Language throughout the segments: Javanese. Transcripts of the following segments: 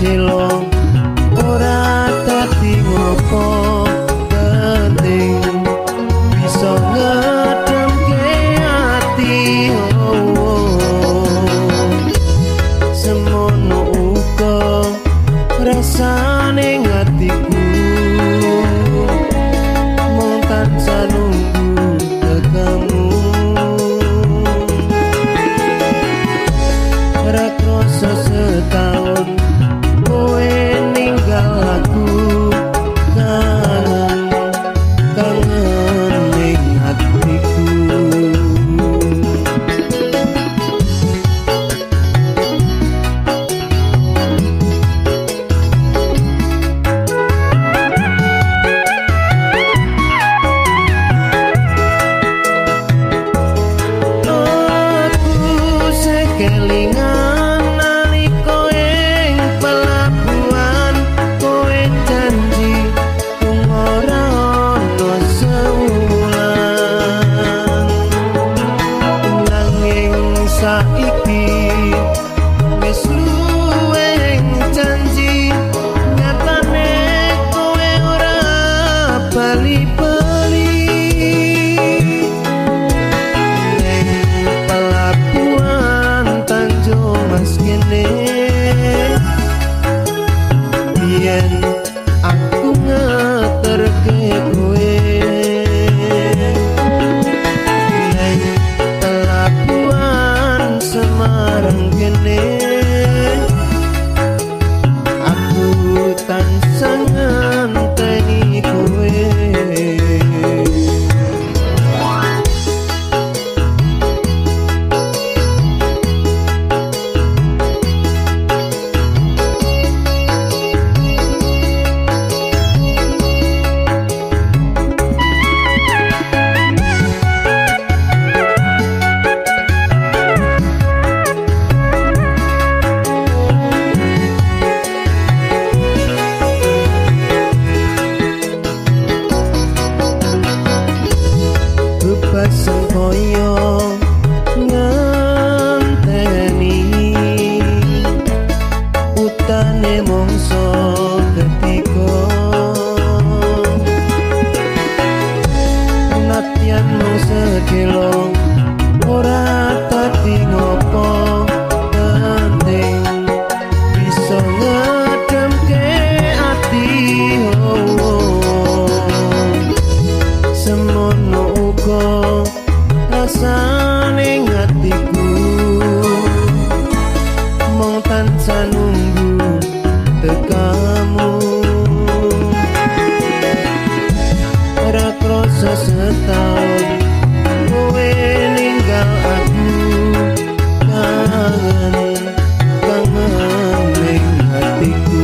sedelo ora dadi ngopo, penting bisa ngedemke ati. Oh, semono uga rasane atiku mung tansah nunggu tekamu. Ora kroso setahun kowe ninggal aku, kangen kangen ning atiku. Aku sekelingan nalika ing pelabuhan, kowe janji ora ono sewulan. Nanging saiki wis luwih janji, nyatane kowe ora bali-bali. Ning pelabuhan Tanjung Mas kene, biyen aku ngeterke kowe. Ning pelabuhan Semarang kene, aku tansah ngenteni kowe. Bebasan koyo ngenteni utane mongso ketiga, nadyan mung sedelo ora dadi ngopo, penting bisa ngedemke ati. Oh, semono uga rasane atiku mung tansah nunggu tekamu. Ora kroso setahun kowe ninggal aku, kangen kangen ning atiku.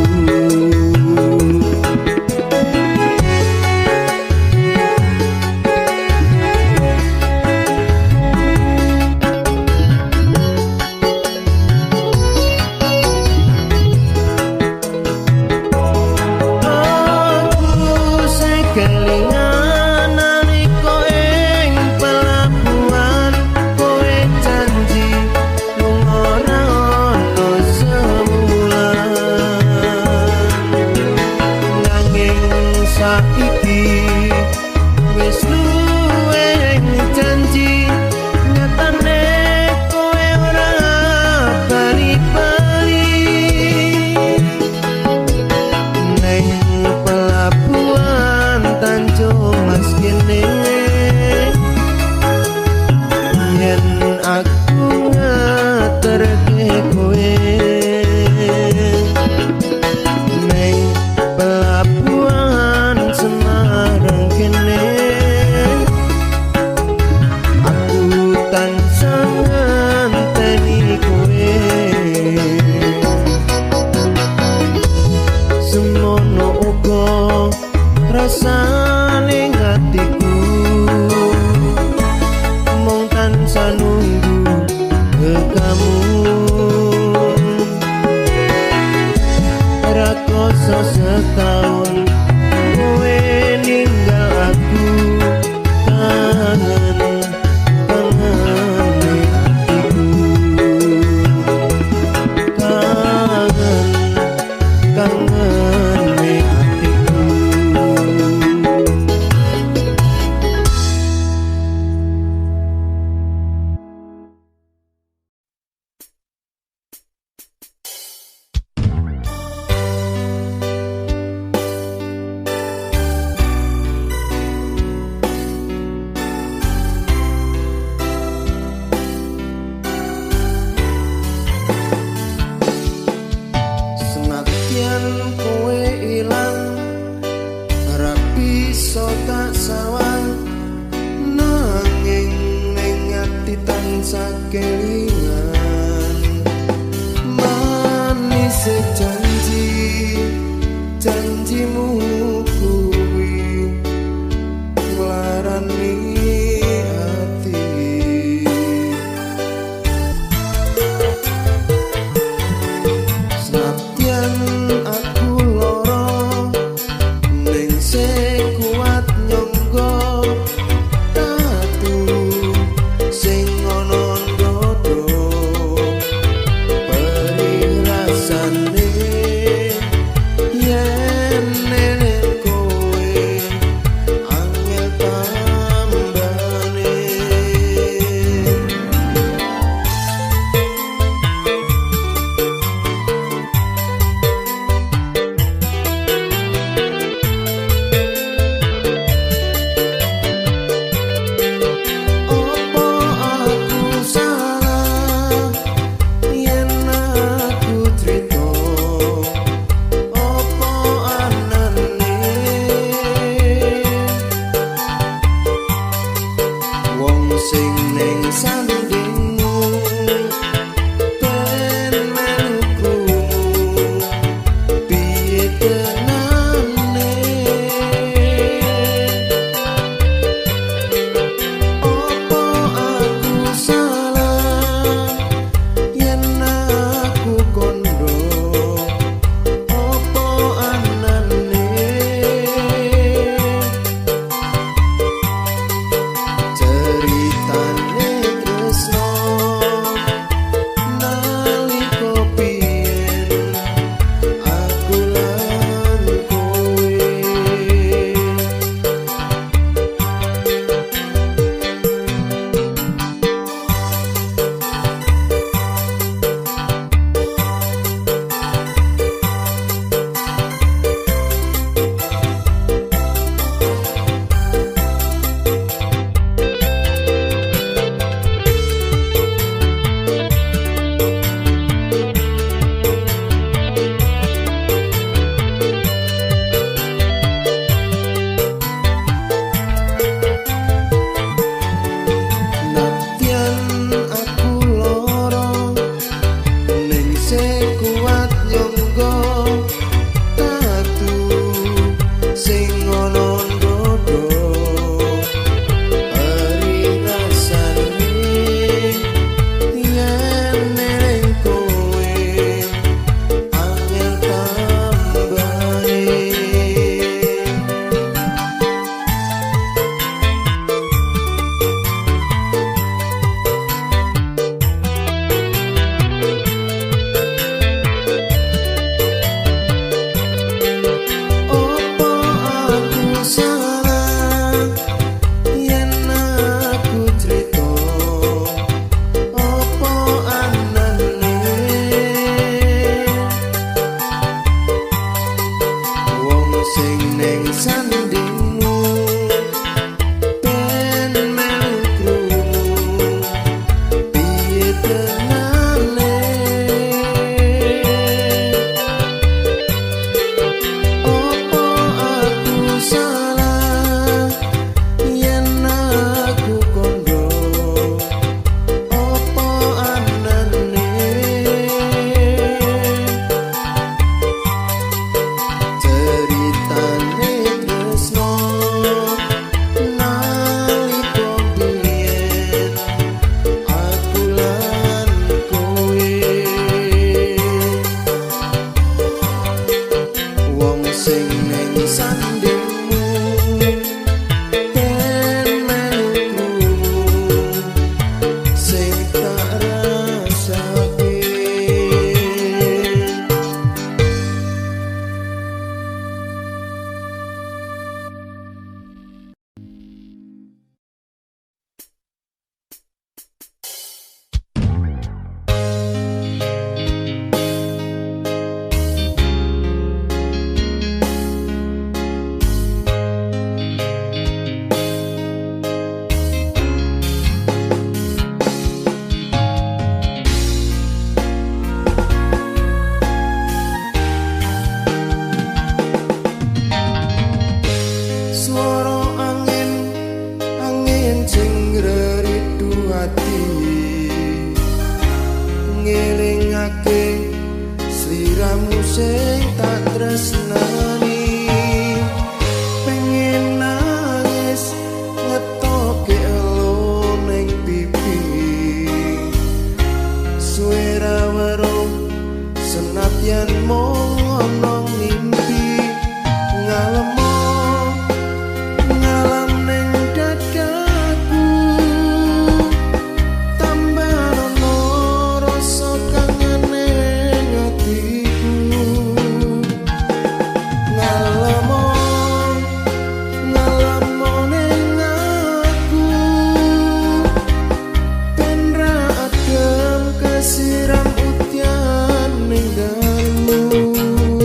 Aku sekelingan nalika ing pelabuhan, kowe janji mung ora ono sewulan. Nanging saiki wis luwih janji, nyatane kowe ora bali-bali. Neng pelabuhan Tanjung Mas kene, yen aku ngeterke kowe. Neng pelabuhan Semarang kene, aku tansah ngenteni kowe. Semono uga rasane atiku mung tansah nunggu tekamu. Selawase janji janjimu kuwi nglarani ati. Senadyan aku lara ning sing kuat nyangga tatu sing ana ndodho perih rasane yen eling kowe angel tambane. Apa aku salah yen aku crita apa anane wong sing ning sandingmu ben melu krungu piye tenane. Apa aku salah Suwe ra weruh senadyan mung ana ngimpi. Ngalemo ngalem ning dadaku, tambah ana rasa kangen ning atiku. Ngalemo ngalemo ning aku, ben ra adem kesiram udan ning dalu.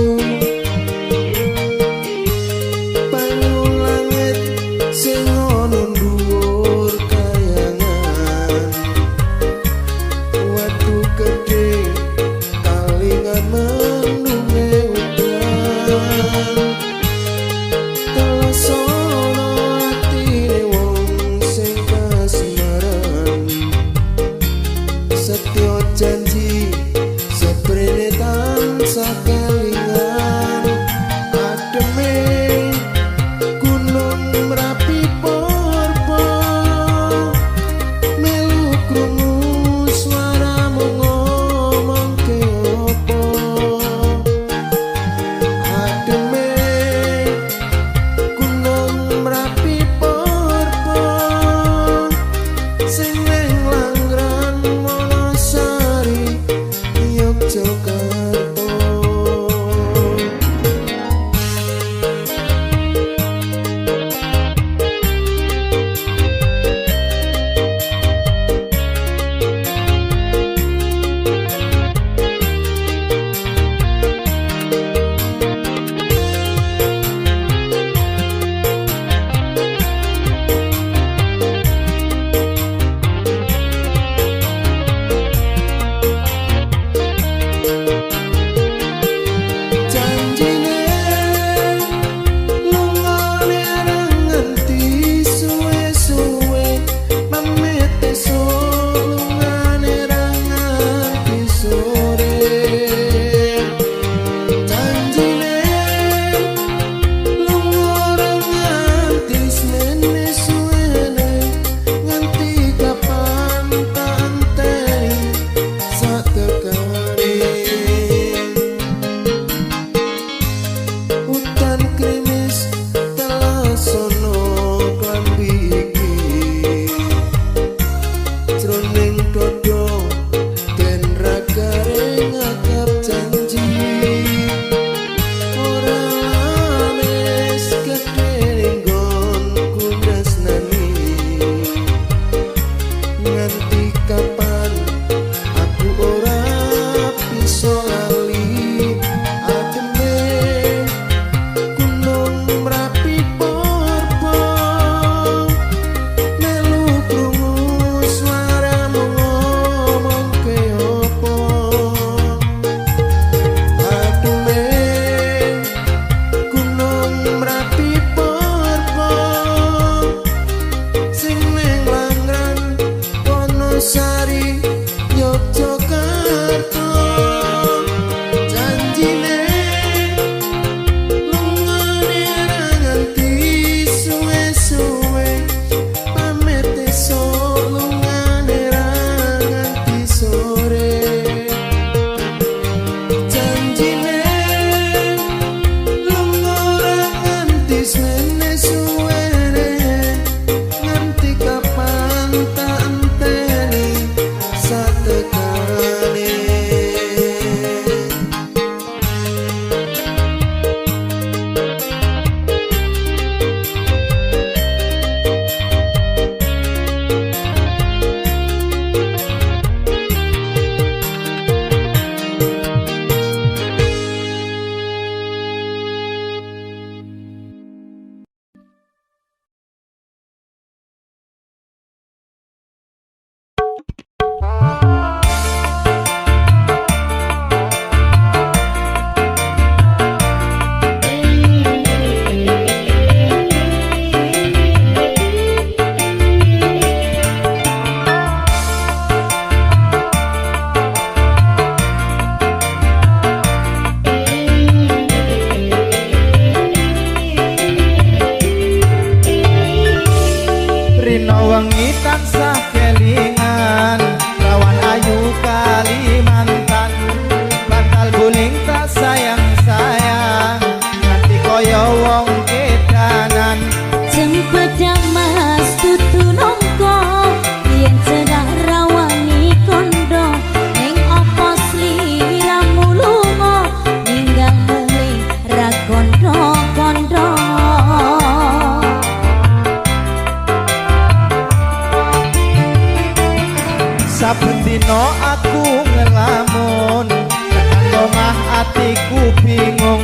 atiku bingung,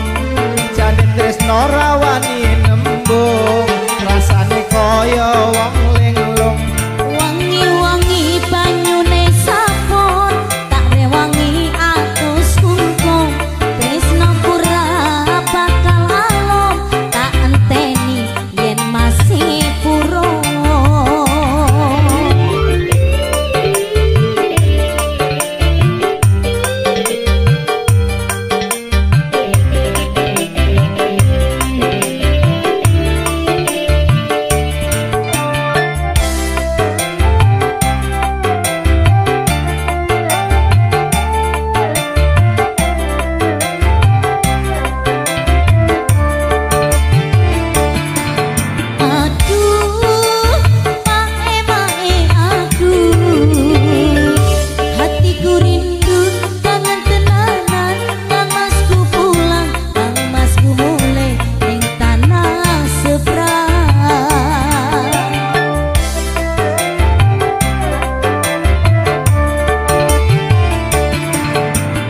jane tresno ra wani nembung, rasane kaya wong linglung. Wangi-wangi banyune sabun tak rewangi atus kungkum, tresnoku ra bakal alum tak enteni yen masih purun. Aduh, mae mae aduh, hatiku rindu kangen tenanan, kang masku pulang, kang masku mulih ning tanah seberang.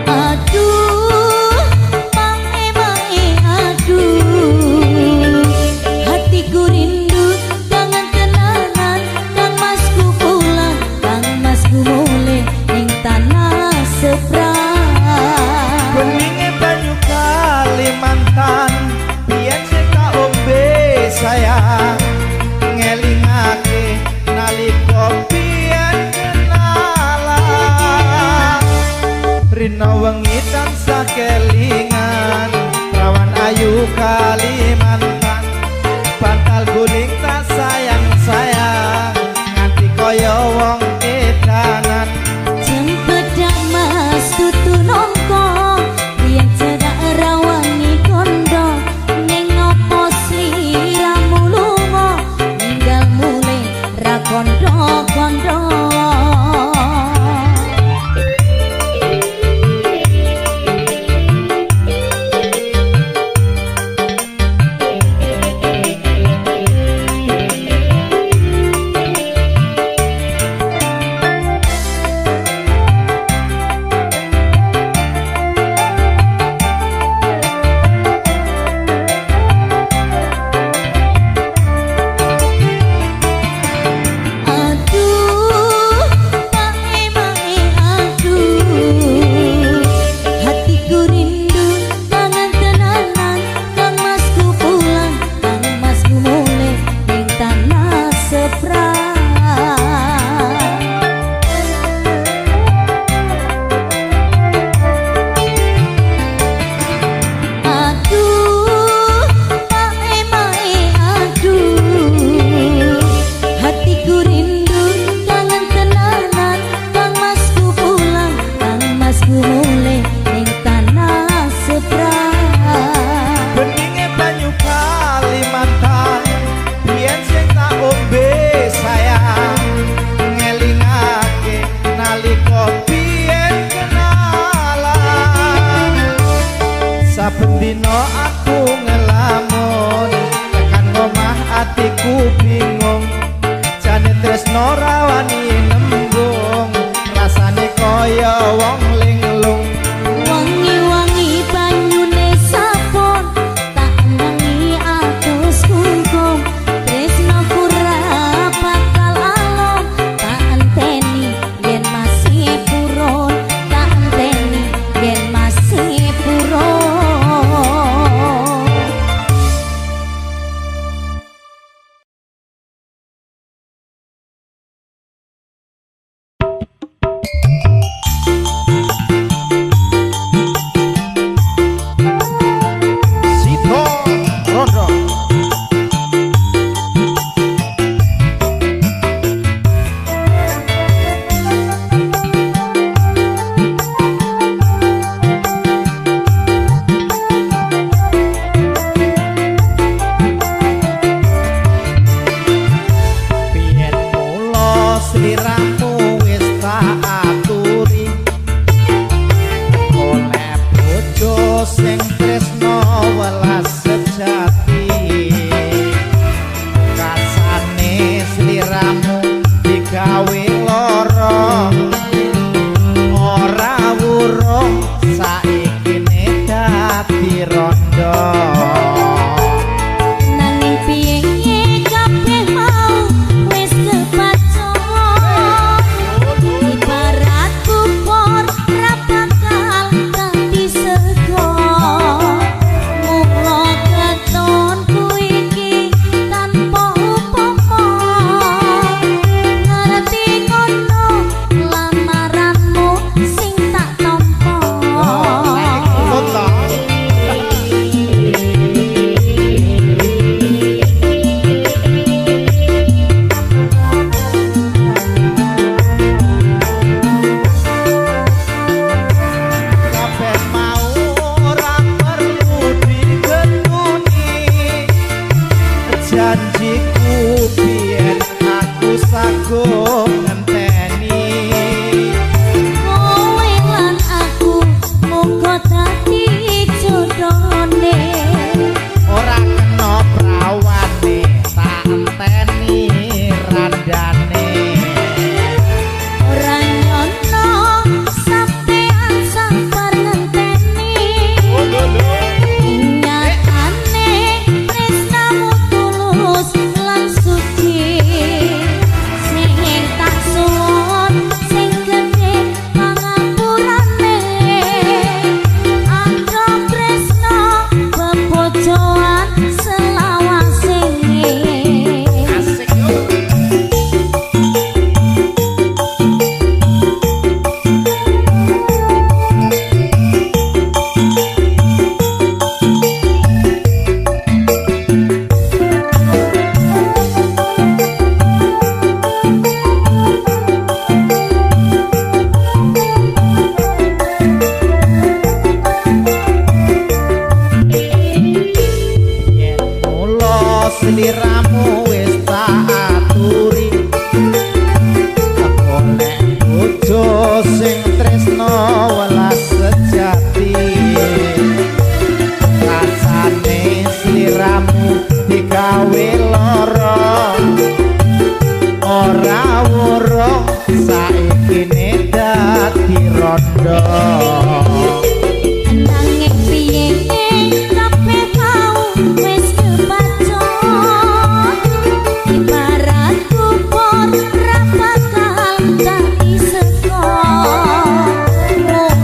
Aduh, mae mae aduh, hatiku rindu kangen tenanan, kang masku pulang, kang masku mulih ning tanah seberang. Beninge banyu Kalimantan biyen sing tak ombe sayang, ngelingake nalika biyen kenalan. Rina wengi tansah kelingan, rawan ayu Kalimantan, bantal guling tak sayang-sayang, nganti kaya wong edanan. Cempedak mas tutu nongko, biyen cedak rawani kondo, ning opo sliramu lunga, ninggal mulih ra kondo-kondo. Aduh, mae mae aduh, hatiku rindu kangen tenanan, kang masku pulang, kang masku mulih ning tanah seberang. Aduh, mae mae aduh, hatiku rindu kangen tenanan, kang masku pulang, kang masku mulih ning tanah seberang. Beninge banyu Kalimantan biyen sing tak ombe sayang, ngelingake nalika biyen kenalan. Saben dina aku ngelamun, tekan omah atiku bingung, jane tresno ra wani nembung, rasane kaya wong linglung. Wangi-wangi banyune sabun tak wangi atus kungkum, tresnoku ra bakal alum, tak enteni yen masih purun, tak enteni yen masih purun. Nanging piye kabeh mau wis kebaca, ibarat kubur ra bakal dadi sego.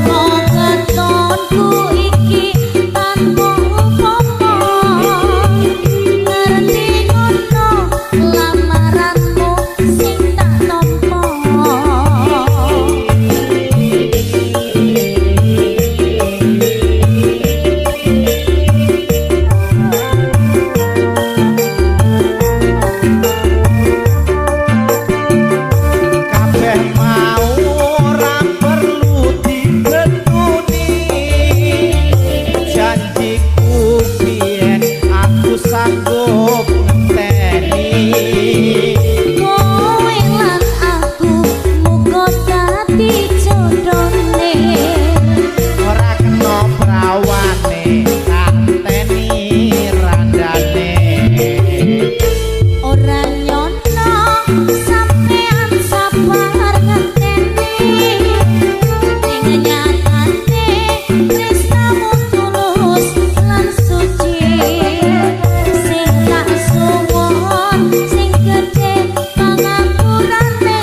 Muga ketonku iki tanpa upama, ngerti ngono lamaranmu sing tak tampa. Kabeh mau ora perlu dibetuni, janjiku biyen aku sanggup ngenteni. Kowe lan aku muga dadi jodone. Ora kena prawane anteni randane. Ora nyono sampean sabar ngenteni, ning nyatane tresnamu tulus lan suci. Sing tak suwun sing gedhe pangapurane,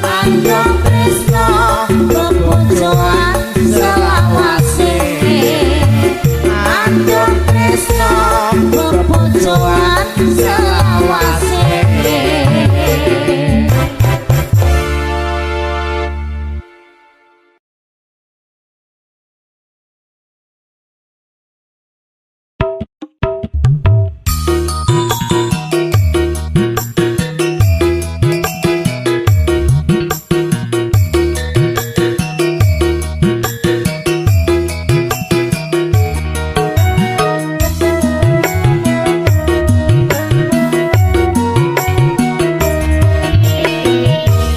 andong tresno bebojoan selawase. Andong tresno bebojoan selawase.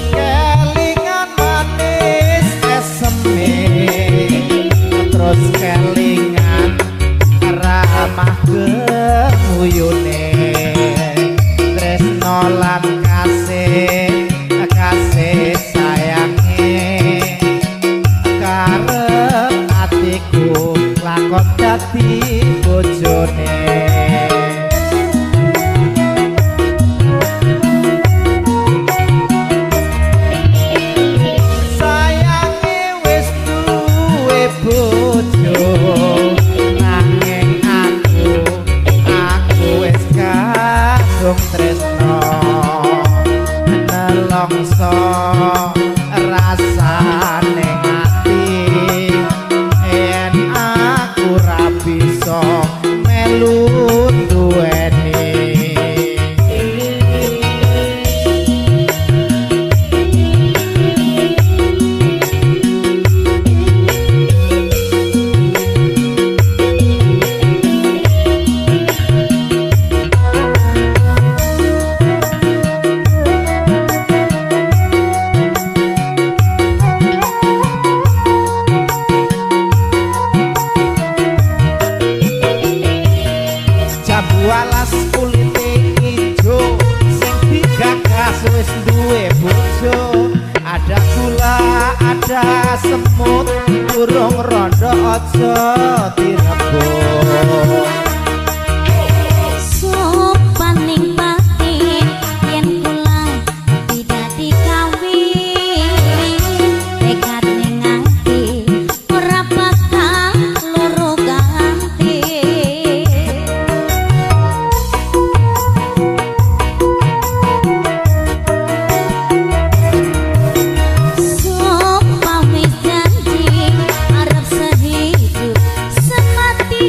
Kelingan manis eseme, terus kelingan ramah gemuyune. Tresno lan kasih, kasih sayange, karep atiku lakon dadi bojone. Sayange wis duwe bojo, nanging aku wis kadung tresno. Nelongso rasane ati, yen aku ra bisa melu duweni. Jambu alas kulite ijo, sing digagas wis duwe bojo. Ada gula, ada semut, urung rondo aja direbut. Sopan ning batin yen kula tidak dikawin, tekad ning ati ora bakal loro ganti. Sumpah wis janji arep sehidup semati.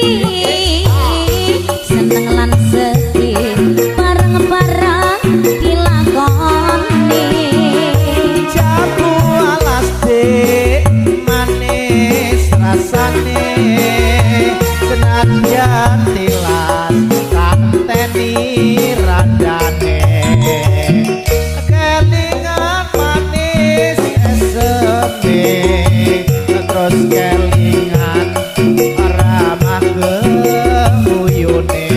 ati, seneng lan sedih bareng-bareng dilakoni. Jambu alas dik manis rasane, senadyan tilas tak enteni randane. Kelingan manis eseme, terus kelingan ramah geuyune.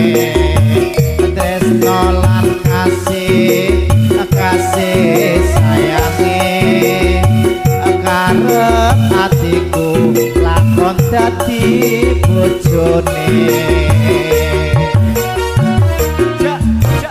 Tresno lan kasih, kasih sayange, karep atiku lakon dadi bojone. Ja, ja, ja, ja.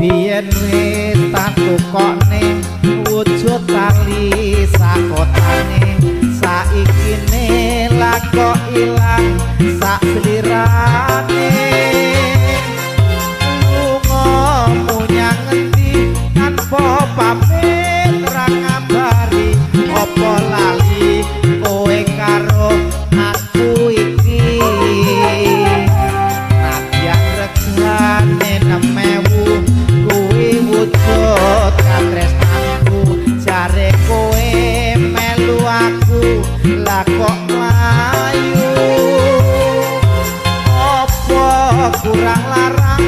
Biyen wis tak tukokne wujud tali sakotane, saiki ne lako ilang sak slirane. Lunga munyang ngendi tanpa pamit ra ngabari, apa lali kowe karo aku iki. Nadyan regane 6.000 kuwi wujud katresnanku, jare kowe melu aku lah kok mlayu. Apa kurang larang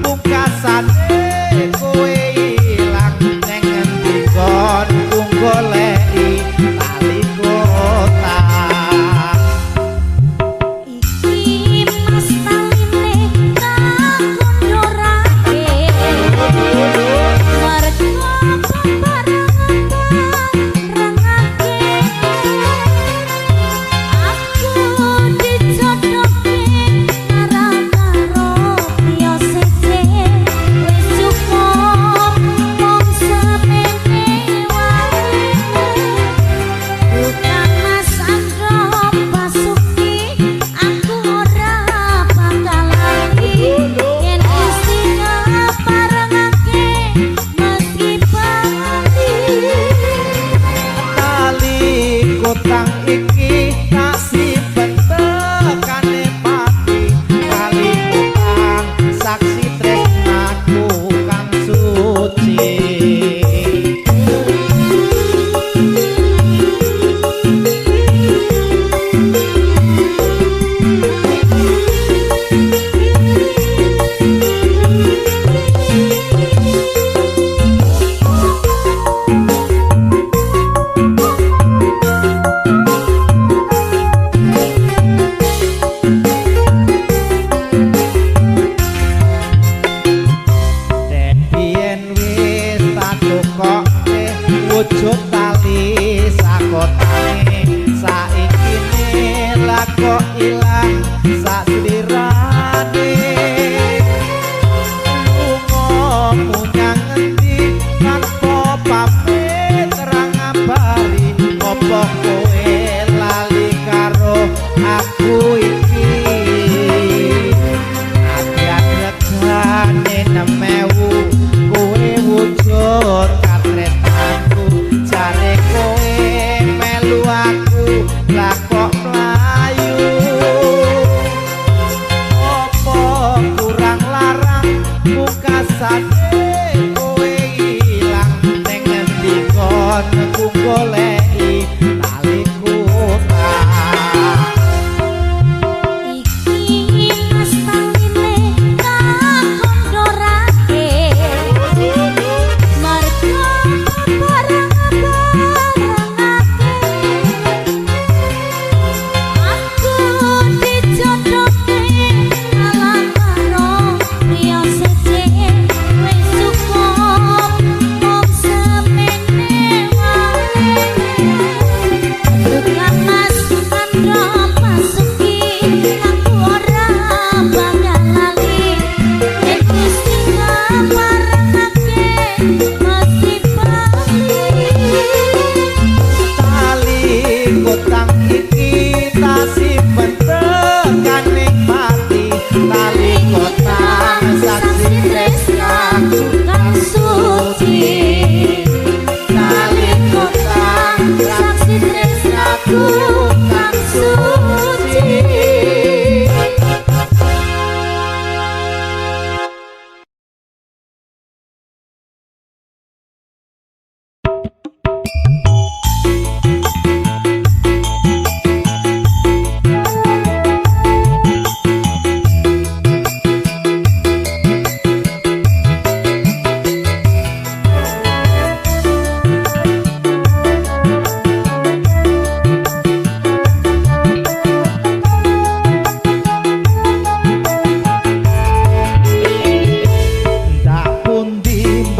pungkasane kowe ilang neng ngendi kon goleki tali kota. Iki mas taline tak kondorake, mergo bebarengan barengake. Aku dijodohke marang karo priya siji, wis cukup mung semene wae. Bukan Mas Andro Basuki, aku ora bakal lali. Yen Gusti ngeparengake meski bali. Tali kotang iki tak simpen tekane pati, tali kotang saksi tresnaku kang suci. Dek biyen wis tak tukoke wujud tali sakotane, saiki ne lako ilang sak slirane. Lunga munyang ngendi tanpa pamit ra ngabari, apa kowe lali karo aku iki. Nadyan regane 6.000 kowe wujud katresnanku, jare kowe melu aku lah kok mlayu. Apa kurang larang pungkasane kowe ilang neng ngendi kon ku goleki tali kotang. Iki mas taline tak kondorake, mergo bebareng-barengake. Aku dijodohke kalah karo priya siji, wis cukup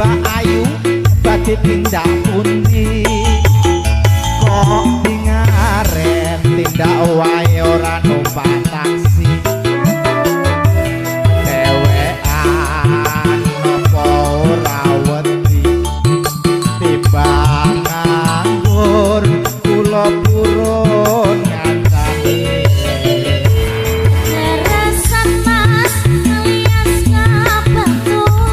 Mbak Ayu badhe tindak pundi? Kok dingaren tindak wae ora numpak taksi. Dhewean apa ora wedi timbang nganggur kula purun ngancani. Leresan Mas alias kebetulan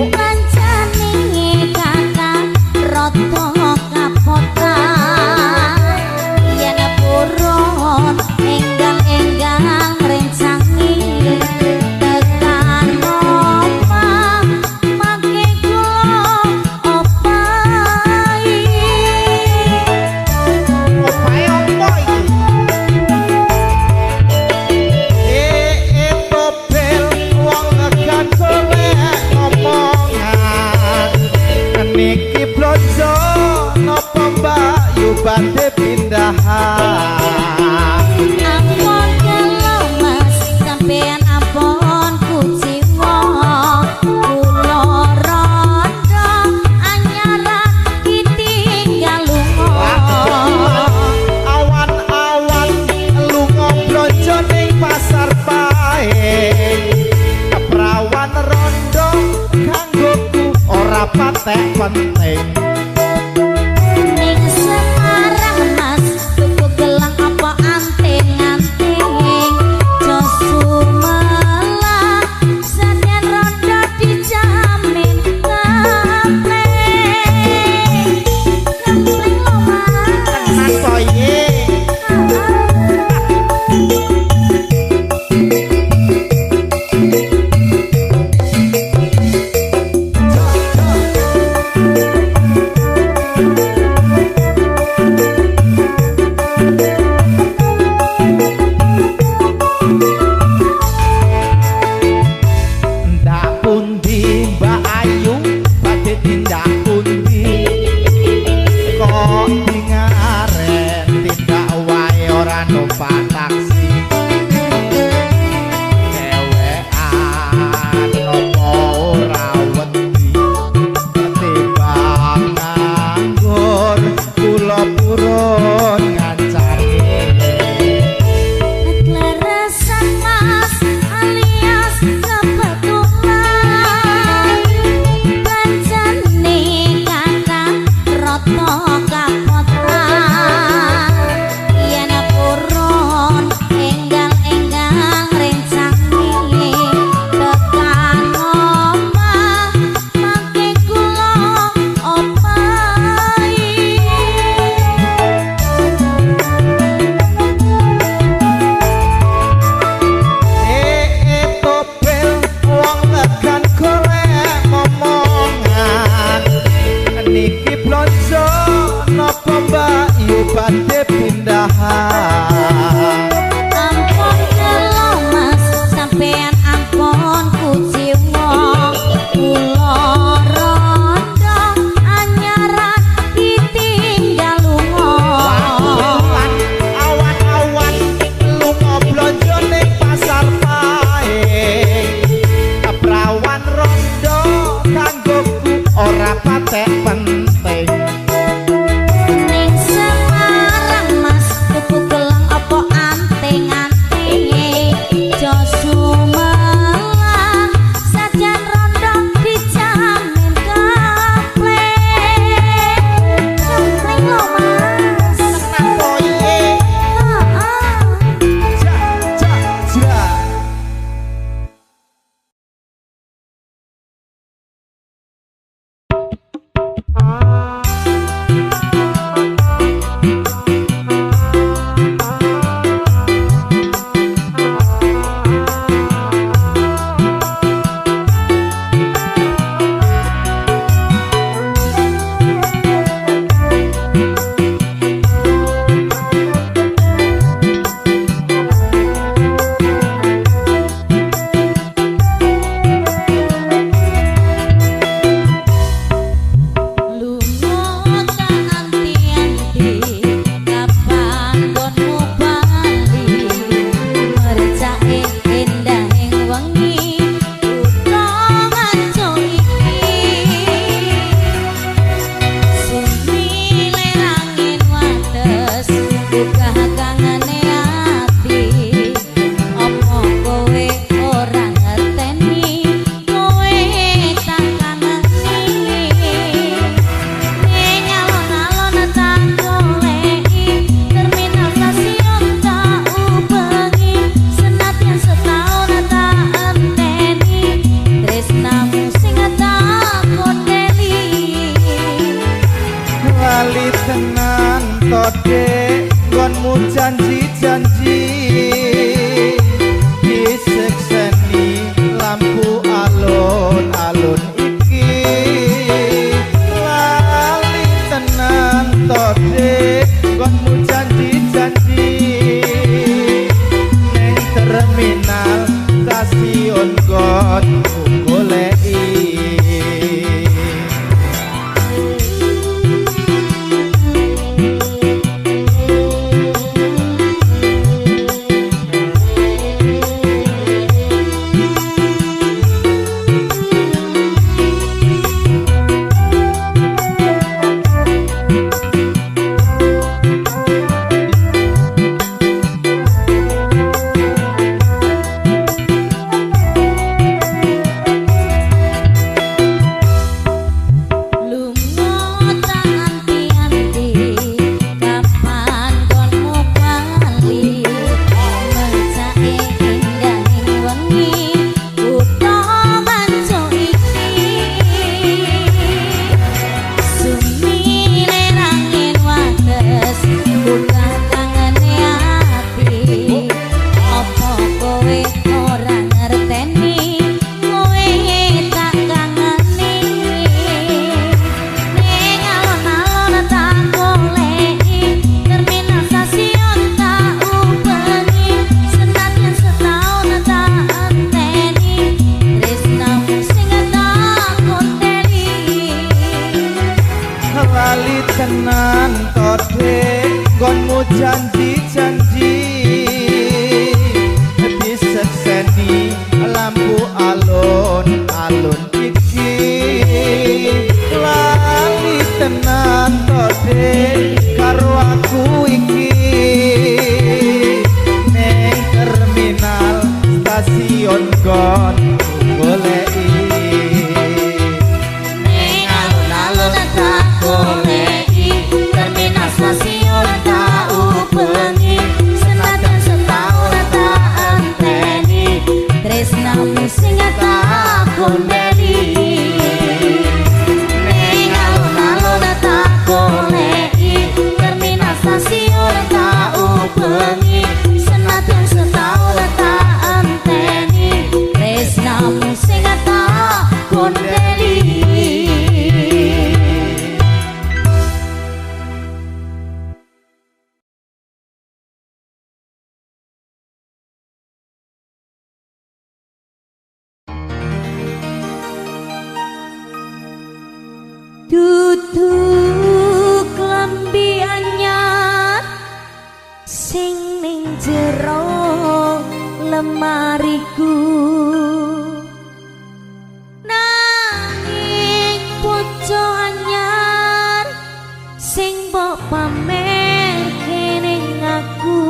kancane kakak rada kapotan yen purun enggal-enggal ngrencangi tekan omah mangke kula opahi. Opahe opo iki? Tobel wong legan golek omongan. Niki blonjo napa Mbak Yu badhe pindahan? Ampun gelo Mas, sampean ampun kuciwa. Kula rondo anyaran ditinggal lunga. Awan-awan lunga blonjo ning pasar Pahing. Keprawan rondo kanggoku ora patek penting. Ning Semarang Mas, tuku gelang apa anting-anting. Jo sumelang, saden rondo dijamin kampleng. Kampleng lho Mas. Tenan to iye. Ndak pundi Mbak Ayu badhe tindak pundi? Kok dingaren tindak wae ora numpak taksi. Dhewean apa ora wedi timbang nganggur kula purun ngancani. Kleresan Mas alias kebetulan kancane kakak rada kapotan yen purun enggal-enggal ngrencangi tekan omah mangke kula opahi. Tobel wong legan golek momongan. Niki blonjo napa Mbak Yu badhe pindahan? Ampun gelo Mas, sampean ampun kuciwa. Kula rondo anyaran ditinggal lunga. Awan-awan lunga blonjo ning pasar Pahing. Keprawan rondo kanggoku ora patek penting. Ning Semarang Mas, tuku gelang apa anting-anting. Jo sumelang, sajan rondo dijamin kampleng. Kampleng lho Mas. Tenan to iye. Heeh. Ja ja ja. to Dek nggonmu janji-janji disekseni lampu alun-alun iki lali tenan to Dek nggonmu janji-janji ning terminal stasiun nggonmu goleki. Lali tenan to Dek nggonmu janji-janji disekseni lampu alun-alun iki lali tenan to Dek karo aku iki ning terminal stasiun nggonmu goleki. Terminal stasiun tak ubengi senajan setahun tak enteni tresnamu sing tak kondeli ning alun-alun tak goleki terminal stasiun tak ubengi senajan setahun tak enteni tresnamu sing tak kondeli. Dudu klambi anyar sing ning jero lemariku nanging bojo anyar sing mbok pamerke ning aku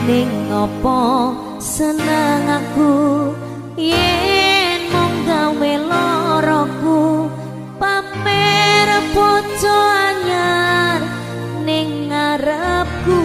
ning opo seneng aku yen mung gawe loroku pamer bojo anyar ning ngarepku.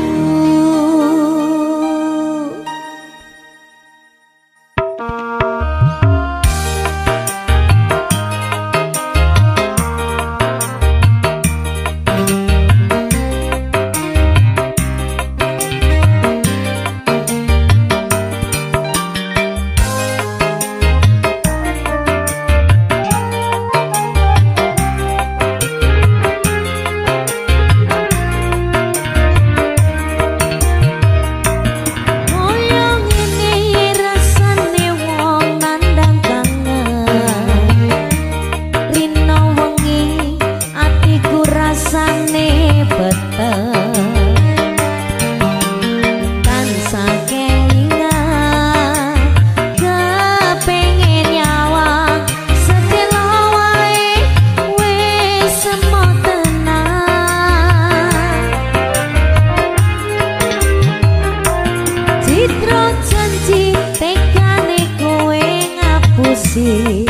Citro janji tekane kowe ngapusi.